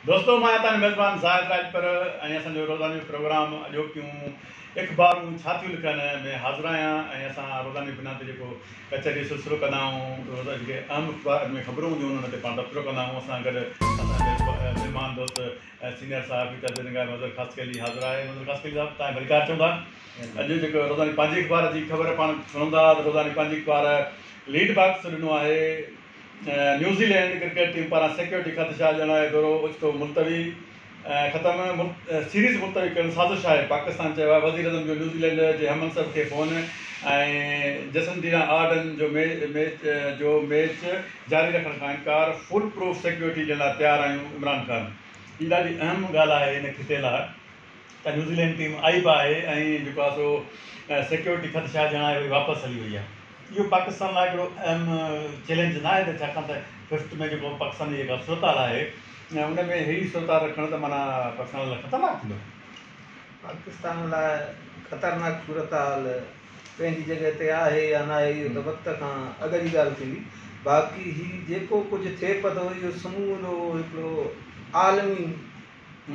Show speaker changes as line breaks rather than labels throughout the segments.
دوستو مان آهيان توهان جو ميزبان زاهد راڄپر ۽ اسان جو روزاني پروگرام اڄوڪيون اخبارون ڇا ٿيون لکن ۾ حاضر آهيان ۽ اسان روزاني بنياد تي جيڪو ڪچهري جو سلسلو ڪندا آهيون روزاني جيڪي اهم اخبارن ۾ خبرون هونديون آهن ان تي پاڻ تبصرو ڪندا آهيون اسان گڏ اسان جو مهمان دوست سينيئر صحافي تجزيي نگار مظهر خاصخيلي حاضر آهي مظهر خاصخيلي صاحب توهان کي ڀليڪار چون ٿا اڄ جيڪو روزاني پنهنجي اخبار جي خبر پاڻ سڻون ٿا ته روزاني پنهنجي اخبار ليڊ باڪس ڏنو آهي نيوزيلينڊ ڪرڪيٽ ٽيم پاران سيڪيورٽي خدشا ڄاڻائي دورو اوچتو ملتوي ختم، سيريز ملتوي ڪرڻ سازش آهي، پاڪستان چيو آهي، وزيراعظم جو نيوزيلينڊ جي هم منصب کي فون ۽ جسنڊينا آرڊن جو جو ميچ جاري رکڻ کان انڪار، فول پروف سيڪيورٽي ڏيڻ لاء تيار آهيون، عمران خان. هي ڏاڍي اهم ڳالهه آهي هن خطي لاء ته نيوزيلينڊ ٽيم آئي به آهي ۽ جيڪو آهي سو سيڪيورٽي خدشا ڄاڻائي وري واپس هلي وئي آهي. اهو پاڪستان لاء هڪڙو اهم چئلينج نه آهي ته ڇاڪاڻ ته ففٽ ۾ جيڪو پاڪستان جي جيڪا صورتحال آهي ان ۾ هي صورتحال رکڻ ته معنيٰ پاڪستان لاء خطرناڪ ٿيندو.
پاڪستان لاء خطرناڪ صورتحال پنهنجي جڳهه تي آهي يا ناهي اهو ته وقت کان اڳ جي ڳالهه ٿيندي باقي هي جيڪو ڪجهه ٿئي پيو اهو سمورو هڪڙو عالمي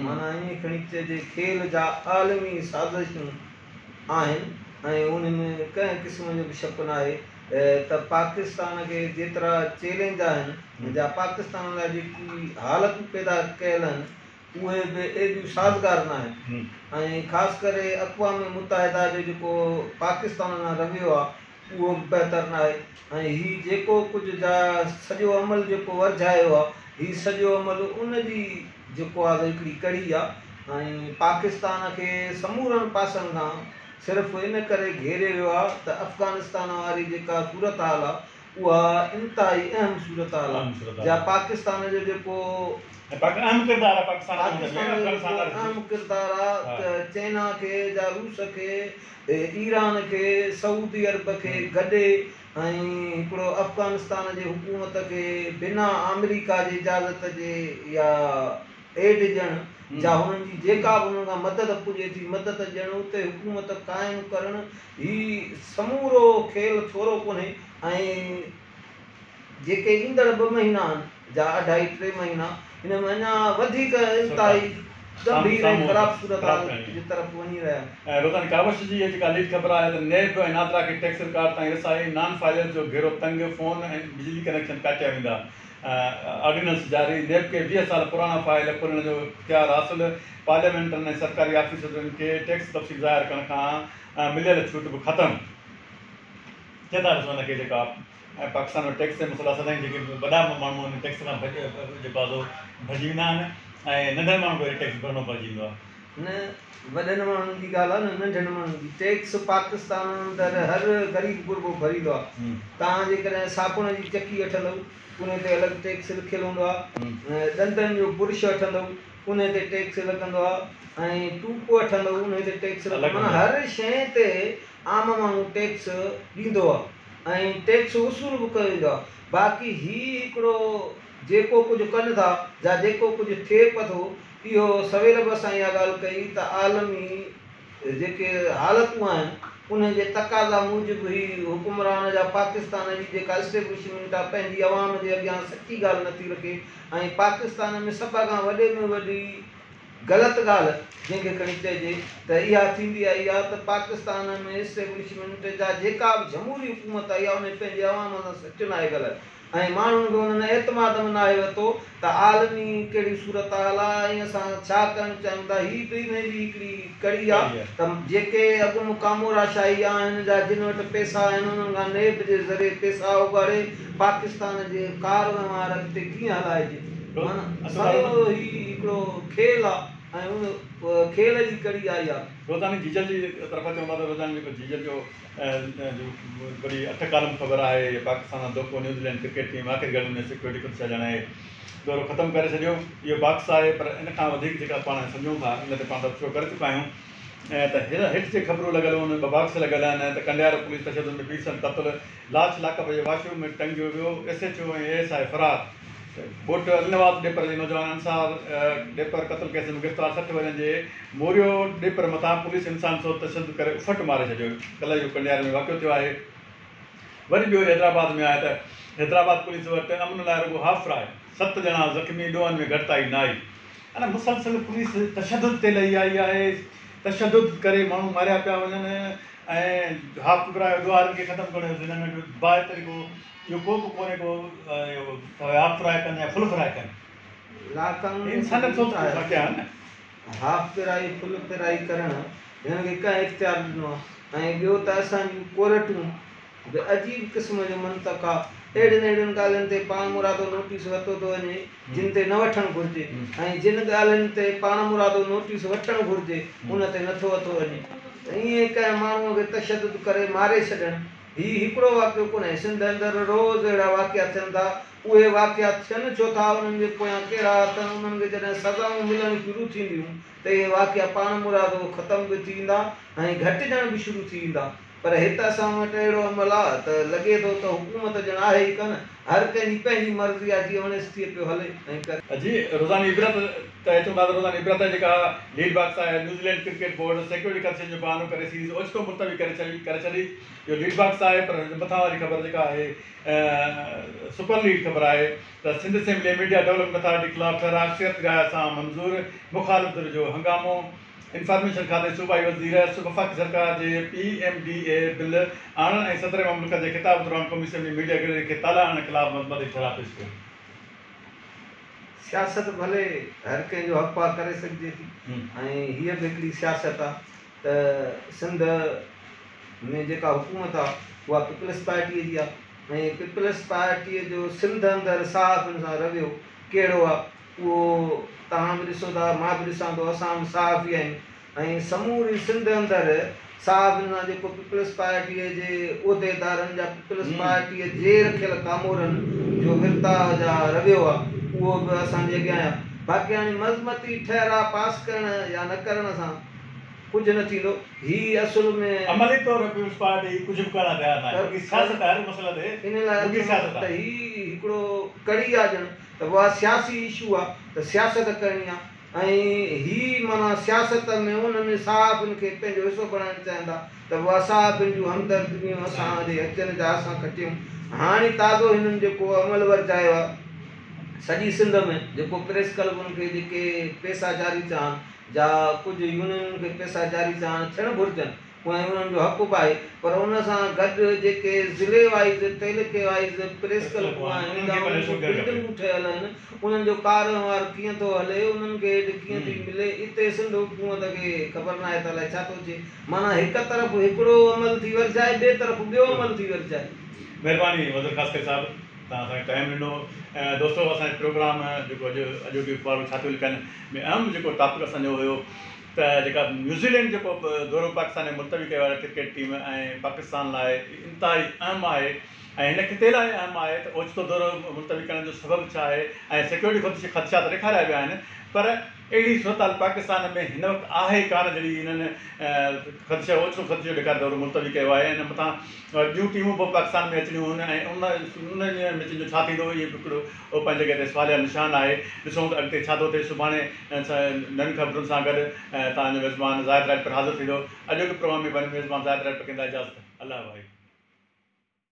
معنيٰ ائين کڻي چئجي کيل جا عالمي سازشون آهن ۽ ان ۾ ڪنهن قسم جو به شڪ ناهي ته پاڪستان کي جيترا چئلينج آهن جا پاڪستان لاء جيڪي حالتون پيدا ڪيل آهن اهي به ايڏيون سازگار ناهن ۽ خاص ڪري اقوام متحده جو جيڪو پاڪستان سان رويو آهي اهو به بهتر ناهي ۽ هي جيڪو ڪجهه جا سڄو عمل جيڪو ورجايو آ هي سڄو عمل ان جي جيڪو آ سو هڪڙي ڪڙي آ ۽ پاڪستان کي سمورن پاسن کان صرف ان ڪري گهيري ويو آ ته افغانستان واري جيڪا صورتحال آ اها انتهائي اهم صورتحال آ جا پاڪستان جو جيڪو
اهم ڪردار آ پاڪستان
جو جيڪو اهم ڪردار آ ته چينا کي جا روس کي ايران کي سعودي عرب کي گڏي ۽ هڪڙو افغانستان جي حڪومت کي بنا آمريڪا جي اجازت جي يا ايڊ ڏيڻ جا هنن جي جيڪا به هنن کان مدد پڄي ٿي مدد ڏيڻ اتي حڪومت قائم ڪرڻ هي سمورو کيل ٿورو ڪونهي ۽ جيڪي ايندڙ ٻه مهينا آهن جا اڍائي ٽي مهينا ان ۾ اڃا وڌيڪ انتهائي ڳنڀير ۽ خراب صورتحال جي طرف وڃي رهيا آهن.
۽ روزاني ڪاوش جي اها جيڪا ليڊ خبر آهي ته نيب ۽ نادرا کي ٽيڪس رڪارڊ تائين رسائي، نان فائلرز جو گهيرو تنگ، فون ۽ بجلي ڪنيڪشن ڪاٽيا ويندا، آرڊيننس جاري، نيب کي 20 سال پراڻا فائل کولڻ جو اختيار حاصل، پارليامينٽرن ۽ سرڪاري آفيسرن کي ٽيڪس تفصيل ظاهر ڪرڻ کان مليل ڇوٽ به ختم. ڪيئن ٿا ڏسو ان کي جيڪا ۽ پاڪستان ۾ ٽيڪس جا مسئلا سدائين جيڪي وڏا ماڻهو آهن ٽيڪس کان ڀڄ جيڪو آهي سو ڀڄي ويندا آهن ۽ ننڍن ماڻهن کي وري ٽيڪس ڀرڻو پئجي ويندو آهي.
نه وڏن ماڻهن جي ڳالهه آهي نه ننڍن ماڻهن جي ٽيڪس پاڪستان اندر هر غريب غربو ڀريندو آهي توهان جيڪڏهن صابڻ جي چڪي وٺندؤ ان تي الڳ ٽيڪس لکيل هوندو آهي ڏندن جو برش وٺندؤ ان تي ٽيڪس لڳندو آهي ۽ ٽوپ وٺندؤ ان تي ٽيڪس لڳندو معنيٰ هر شيء تي عام ماڻهو ٽيڪس ڏيندو آ ۽ ٽيڪس وصول به ڪيو ويندو آ باقي هي هڪڙو جيڪو ڪجهه ڪن ٿا جا جيڪو ڪجهه ٿئي پٿو اهو سويل به اسان اها ڳالهه ڪئي ته عالمي جيڪي حالتون آهن انهن جي تقاضا موجب هي حڪمران جا پاڪستان جي جيڪا اسٽيبلشمينٽ آ پنهنجي عوام جي اڳيان سچي ڳالهه نٿي رکي ۽ پاڪستان ۾ سڀ کان وڏي ۾ وڏي غلط ڳالهه جنهن کي کڻي چئجي ته اها ٿيندي آئي آهي ته پاڪستان ۾ اسٽيبلشمينٽ جا جيڪا به جمهوري حڪومت آئي آهي انهي پنهنجي عوام سان سچ ناهي ڳالهايو ۽ ماڻهن کي انهن اعتماد ۾ ناهي ورتو ته عالمي ڪهڙي صورتحال آهي ۽ اسان ڇا ڪرڻ چاهيون ٿا هي به انهي جي هڪڙي ڪڙي آهي ته جيڪي اڳ م ڪامورا شاهي آهن جا جن وٽ پئسا آهن انهن کان نيب جي ذريعي پئسا اوڳاڙي پاڪستان جي ڪار وهنوار اڳتي ڪيئن هلائجي معنيٰ سڄو هي هڪڙو کيل آ ۽ ان کيل جي ڪڙي آئي آ.
روزاني جيجل جي طرف اچون ٿا ته روزاني جيڪو جيجل جو وڏي اٺ ڪالم خبر آهي پاڪستان سان دوکو نيوزيلينڊ ڪرڪيٽ ٽيم آخري گهڙين ۾ سيڪيورٽي خدشا ڄاڻائي دورو ختم ڪري ڇڏيو اهو باڪس آهي پر ان کان وڌيڪ جيڪا پاڻ سمجهون ٿا ان تي پاڻ تبصرو ڪري چڪا آهيون ته هيٺ جي خبرون لڳل آهن ٻه باڪس لڳل آهن ته ڪنڊيارو پوليس تشدد ۾ پيرسن قتل لاش لاڪپ جي واش روم ۾ ٽنگيو ويو، S H O ۽ A S I فرار، ڳوٺ علي نواز ڏيپر جي نوجوان انصار ڏيپر قتل ڪيس ۾ گرفتار 60 ورهين جي موريو ڏيپر مٿان پوليس انسان سوز تشدد ڪري اڦٽ ماري ڇڏيو، ڪلهه اهو ڪنڊياري ۾ واقعو ٿيو آهي، وري ٻيو حيدرآباد ۾ آهي ته حيدرآباد پوليس وٽ امن لاء رڳو هاف فرائي، ست ڄڻا زخمي، ڏوهن ۾ گهٽتائي نه آئي. انا مسلسل پوليس تشدد تي لهي آئي آهي، تشدد ڪري ماڻهو ماريا پيا وڃن ۽ هاف فراء ڏوهارين کي ختم ڪرڻ جو هنن وٽ باهه طريقو اهو ڪو به ڪونهي ڪو اهو هاف فراء ڪن يا فل فراء ڪن.
لاقانونيت
انسانيت
جي
سوچ
آهي.
واقعا آهن نه.
هاف فرائي فل فرائي ڪرڻ هنن کي ڪنهن اختيار ڏنو آهي ۽ ٻيو ته اسان جون ڪورٽون به عجيب قسم جو منطق آ. اهڙين اهڙين ڳالهين تي پاڻمرادو نوٽيس ورتو ٿو وڃي جن تي نه وٺڻ گهرجي ۽ جن ڳالهين تي پاڻمرادو نوٽيس وٺڻ گهرجي ان تي نٿو ورتو وڃي ته ائين ڪنهن ماڻهوء کي تشدد ڪري ماري ڇڏڻ هي هڪڙو واقعو ڪونهي سنڌ اندر روز اهڙا واقعا ٿين ٿا اهي واقعا ٿين ڇو ٿا انهن جي پويان ڪهڙا هٿ آهن انهن کي جڏهن سزائون ملڻ شروع ٿينديون ته اهي واقعا پاڻمرادو ختم به ٿي ويندا ۽ گهٽجڻ به شروع ٿي ويندا. پر هت اسان وٽ اهڙو عمل آ ته لڳي ٿو ته حڪومت ڄڻ آهي ئي ڪانه، هر ڪنهن جي پنهنجي مرضي آ جيئن وڻيس تيئن پيو هلي ۽ ڪري.
جي روزاني عبرت ته چون ٿا ته روزاني عبرت جيڪا ليڊ باڪس آهي New Zealand cricket board security خدشن جو بهانو ڪري سيريز اوچتو ملتوي ڪري ڇڏي ڪري ڇڏي اهو ليڊ باڪس آهي پر ان جي مٿان واري خبر جيڪا آهي سپر ليڊ خبر آهي ته Sindh assembly media development authority خلاف ٺهراء اڪثريت راء سان منظور مخالف ڌر جو هنگامو. انفارميشن کاتي صوبائي وزير وفاقي سرڪار جي پي ايم ڊي اي بل آڻڻ ۽ صدر مملڪت جي خطاب دوران قومي اسيمبلي ميڊيا گيلري کي تالا هڻڻ خلاف مذمتي ٺهراء پيش ڪيو.
سياست ڀلي هر ڪنهن جو حق آ ڪري سگهجي ٿي ۽ هيء به هڪڙي سياست آ ته سنڌ ۾ جيڪا حڪومت آ اها پيپلز پارٽيء جي آ ۽ پيپلز پارٽيء جو سنڌ اندر صحافين سان رويو ڪهڙو آ اهو توهان به ڏسو ٿا، مان به ڏسان ٿو، اسان به صحافي آهيون ۽ سموري سنڌ اندر صحافين سان جيڪو پيپلز پارٽيء جي عهديدارن جا پيپلز پارٽيء جي رکيل ڪامورن جو ورتاء جا رويو آهي اهو به اسان جي اڳيان آهي. باقي هاڻي مذمتي ٺهراء پاس ڪرڻ يا نه ڪرڻ سان ڪجهه نه ٿيندو. هي اصل ۾.
عملي طور پيپلز پارٽي ڪجهه به ڪرڻ لاء تيار ناهي. رڳي سياست آهي هر مسئلي تي
ان لاء
رڳي سياست
ته
آهي.
هي هڪڙو ڪڙي آهي ڄڻ ته اها سياسي اشو آ ته سياست ڪرڻي آ ۽ هي معنيٰ سياست ۾ انهن صحافين کي پنهنجو حصو بڻائڻ چاهين ٿا ته اها صحافين جون همدرديون اسان ڏي اچن جا اسان کٽيون. هاڻي تازو هنن جيڪو عمل ورجايو آ سڄي سنڌ ۾ جيڪو پريس ڪلبن کي جيڪي پيسا جاري ٿيا آهن جا ڪجهه يونينن کي پيسا جاري ٿيا آهن ٿيڻ گهرجن ۽ انهن جو حق به آهي پر ان سان گڏ جيڪي ضلعي وائيز، تعلقي وائيز پريس ڪلبون آهن يا انهن جون بلڊنگون ٺهيل آهن انهن جو ڪاروهنوار ڪيئن ٿو هلي انهن کي ايڊ ڪيئن ٿي ملي اتي سنڌ حڪومت کي خبر ناهي ته الائي ڇا ٿو ٿئي معنيٰ هڪ طرف هڪڙو عمل ٿي ورجائي ٻئي طرف ٻيو عمل ٿي ورجائي.
مهرباني وزير خاصخيلي صاحب توهان اسان کي ٽائيم ڏنو ۽ دوستو اسان جو پروگرام جيڪو اڄ اڄوڪي اخبارون ڇا ٿيون لکن ۾ اهم جيڪو ٽاپڪ اسان جو هيو ته جيڪا نيوزيلينڊ جيڪو دورو پاڪستان ۾ ملتوي ڪيو آهي ڪرڪيٽ ٽيم ۽ پاڪستان لاء انتهائي اهم آهي ۽ هن خطي لاء اهم آهي ته اوچتو دورو ملتوي ڪرڻ جو سبب ڇا آهي ۽ سيڪيورٽي خدشا ته ڏيکاريا ويا آهن پر اهڙي صورتحال پاڪستان ۾ هن وقت آهي ڪانه جهڙي هنن خدشو اوچتو خدشو ڏيکاري دورو ملتوي ڪيو آهي ۽ ان مٿان ٻيون ٽيمون به پاڪستان ۾ اچڻيون آهن ۽ انهن ميچن جو ڇا ٿيندو اهو به هڪڙو پنهنجي جڳهه تي سواليا نشان آهي ڏسون ته اڳتي ڇا ٿو ٿئي سڀاڻي نين خبرن سان گڏ توهان جو ميزبان زاهد راڄپر حاضر ٿيندو. اڄوڪي پروگرام ۾ پنهنجو ميزبان زاهد راڄپر کي ڏيندا اجازت. الله واهي.